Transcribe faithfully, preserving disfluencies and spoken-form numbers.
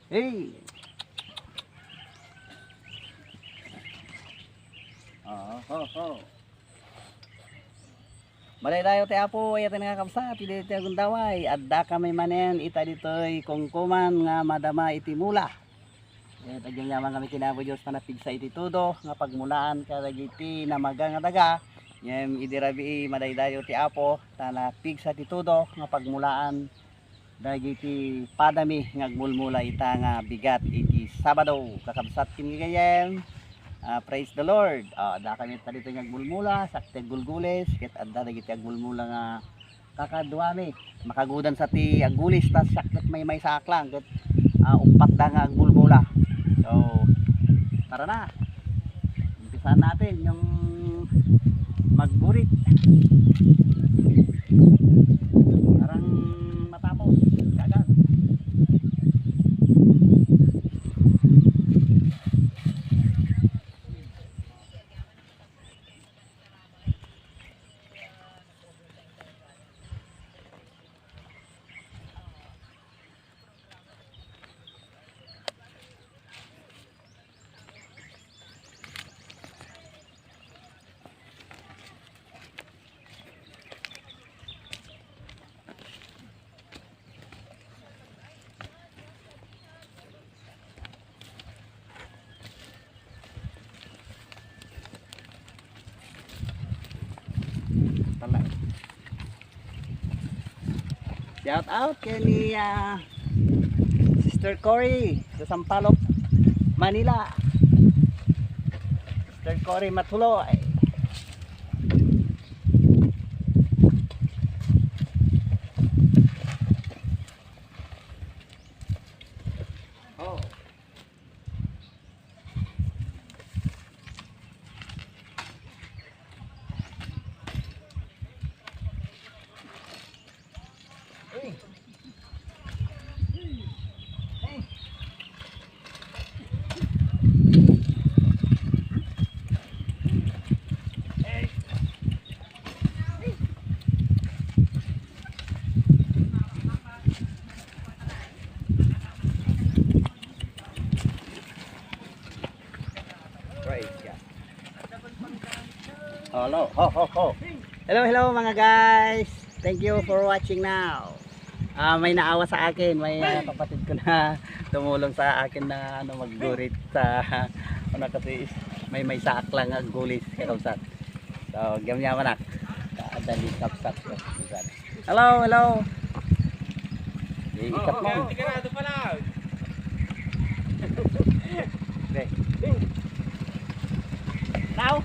Hey! Oh, ho, ho. Madaydayaw ti Apo, ay, iti nga kabsat, iti, iti gundaway. Adda kami manen ita ditoy kungkuman nga madama iti mula. Ket agyamyaman kami ken Apo Dios ta napigsa iti tudo nga pagmulaan kadagiti namaga nga daga. Ngem idi rabii, madaydayaw ti Apo ta napigsa ti tudo nga pagmulaan dagiti padami nga agmulmula ita nga bigat iti Sabado. Kakabsat ken gagayyem, ah, praise the Lord. Ah, adda kami ita ditoy nga agmulmula, siak ti aggulgulis, ket adda dagiti agmulmula nga kakaduami. Makagudansa ti aggulis, ta siak ket maymaysaak lang, ket, ah, uppat da nga agmulmula. So, tara na. Umpisahan natin yung maggurit. Parang matapos, agad. Tala. Shout out kay ni, ah, Sister Cory sa Sampaloc, Manila. Sister Cory Matuloy. Oh. Praise God. Hello, ho, ho, ho. Hello, hello, mga guys. Thank you for watching now. Ah, may naawa sa akin, may, ah, kapatid ko na tumulong sa akin na, ano, maggurit sa, ano, kasi is, maymaysaak lang aggulis, kakabsat. So, gamyaman na. Kaadali, kabsat ko. Hello, hello. Iikat mo. Oh, oh, sigurado pala. Okay. Now?